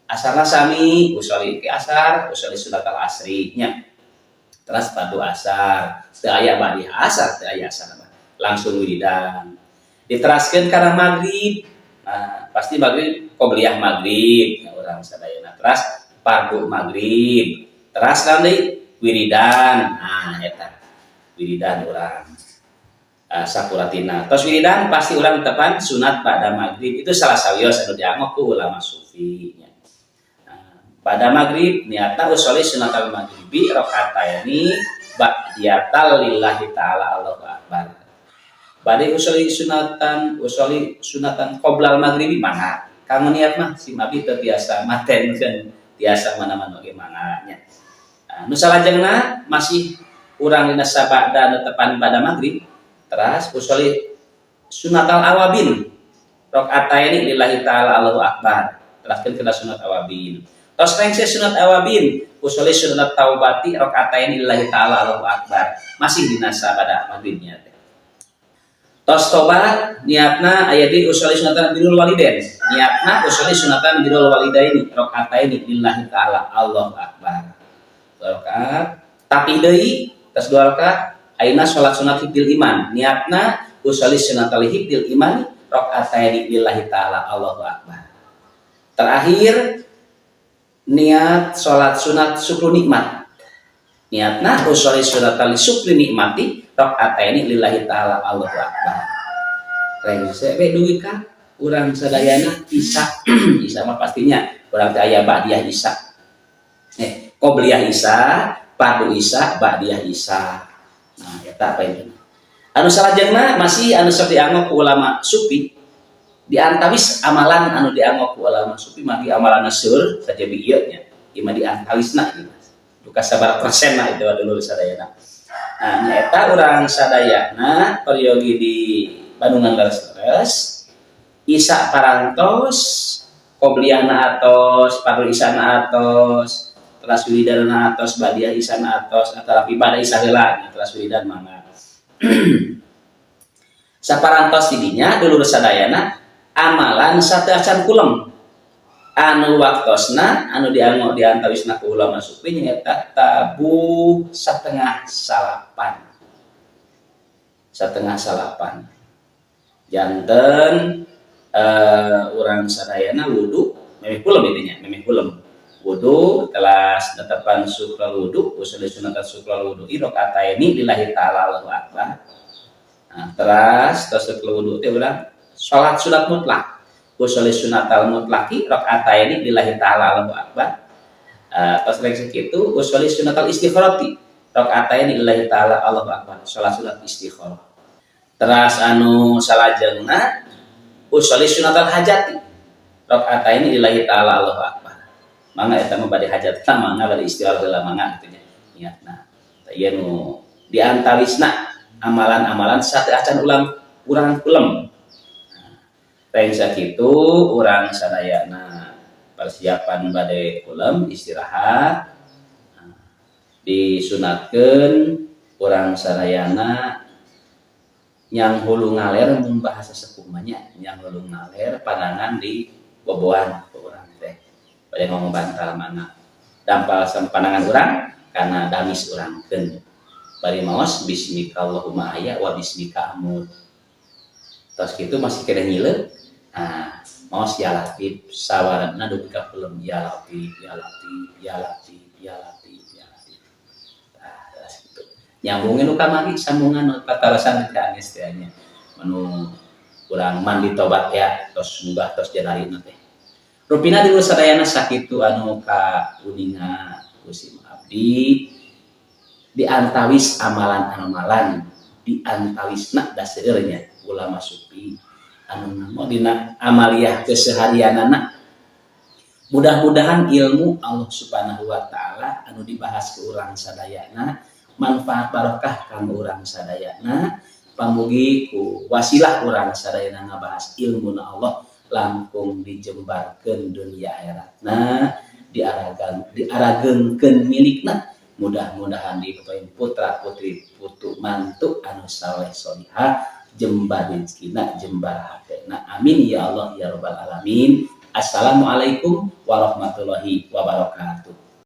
Asarna sami, usolli ke asar, usolli sunatal asri nya. Teras fardu asar, teu aya ba'diyah asar, teu aya asar mah. Langsung wiridan. Diteraskeun kana maghrib. Nah, pasti maghrib qobliyah maghrib nya urang sadayana. Teras fardu maghrib. Teras naon deui? Wiridan. Nah, eta. Wiridan urang. Sapuratina. Tos wiridan pasti urang tepan sunat pada maghrib. Itu salah sawios anu dianggo ku ulama sufi nya. Nah, pada maghrib niatna usolli sunatal maghribi rakaataini ba'diyatal lillahi ta'ala Allahu akbar. Bade usolli sunatan, usolli sunatan qoblal maghribi mangga. Kanggo niat mah si abdi teu tiasa matenkeun, tiasa mana-mana oge mangga nya. Nah, nu salajengna masih urang dina sabada nu tepan pada maghrib, teras usolli sunatal awabin rakaataini lillahi ta'ala Allahu akbar. Teraskeun kana sunat awabin. Tos rengse sunat awabin, usolli sunat taubati rakaataini lillahi ta'ala Allahu akbar. Masih dina sabada maghribnya teh. Tos tobat niatna aya di usolli sunatan birrul walidain. Niatna usolli sunatan birrul walidaini rakaataini lillahi ta'ala Allahu akbar. Dua rakaat, tapi deui tos dua rakaat ayeuna salat sunat hibdil iman. Niatna usolli sunatal hibdil iman rakaataini lillahi ta'ala Allahu akbar. Terakhir niat salat sunat syukur nikmat. Niatna usolli sunatal syukri nikmati rakaataini lillahi ta'ala Allahu akbar. Rengse we dugi ka urang sadayana isya. Isya mah pastinya urang teh aya ba'diyah isya. Qobliyah isya, fardu isya, ba'diyah isya. Nah, eta apa ini? Anu salajengna masih anu sok dianggo ku ulama sufi, di antawis amalan anu dianggo ku ulama sufi mah di amalanna seueur sajabi ieu nya. Ieu mah di antawisna ieu mah. Duka sabaraha persen lah itu dulur sadayana. Nah, nyaeta urang sadayana peryogi di Bandungan leres-leres Isya parantos, qobliyahna atos, fardu isyana atos, teras wiridana atos, ba'diyah isyana atos, atau ibadah isya heula nya teras wiridan mangga. Saparantos didinya dulur sadayana amalan sateuacan kulem anu waktosna anu dianggo diantawisna ku ulama sufi nyaeta tabuh 7:30. 7:30 janten urang sadayana wudu memeh kulem intinya, memeh kulem wudu telas netepan sukral wudu usul sunat sukral wudu rakaataini lillahi ta'ala Allahu akbar. Nah, teras tos sukral wudu teh urang salat sunat mutlak usul sunatal mutlaki rakaataini lillahi ta'ala Allahu akbar. Tos rek sakitu usul sunatal istikharati rakaataini lillahi ta'ala Allahu akbar, salat sunat istikharah. Teras anu salajengna usolli sunatal hajati rakaataini lillahi ta'ala Allahu akbar. Mangga eta mah bade hajat mangga, bade istikharah heula mangga kitu nya niatna. Tah ieu nu diantawisna amalan-amalan sateuacan ulang urang kulem. Reng sakitu urang sadayana persiapan bade kulem istirahat, disunatkeun urang sadayana nyang hulu ngaler, mun bahasa sepuh mah nya nyang hulu ngaler panangan di boboan ku urang teh bade ngomong bantal mana dampal panangan urang kana damis urang keun bari maos bismikallahumma ahya wa bismika amut. Tos kitu masih keneh nyileuk, nah maos ya latif sawaranna dugi ka kulem, ya latif ya latif ya latif ya latif ya latif. Tah teras kitu nyambungin nu kamari sambungan nu patarasan teh Anis teh nya anu urang mandi tobat ya tos munggah tos janarina teh rupina di sadayana. Sakitu anu ka uninga ku sim abdi di antawis amalan-amalan di antawisna daseur nya ulama sufi anu namo dina amaliyah keseharianana. Mudah-mudahan ilmu Allah Subhanahu wa taala anu dibahas ke urang sadayana manfaat barokah kanggo urang sadayana. Pamugi ku wasilah urang sadayana ngabahas ilmu na Allah langkung dijembarkeun dunia akhiratna, diaragang diaragengkeun milikna. Mudah-mudahan dipapain putra putri putu mantu anu saleh solihah, jembar rezekina, jembar hatena. Amin ya Allah ya rabbal alamin. Assalamualaikum warahmatullahi wabarakatuh.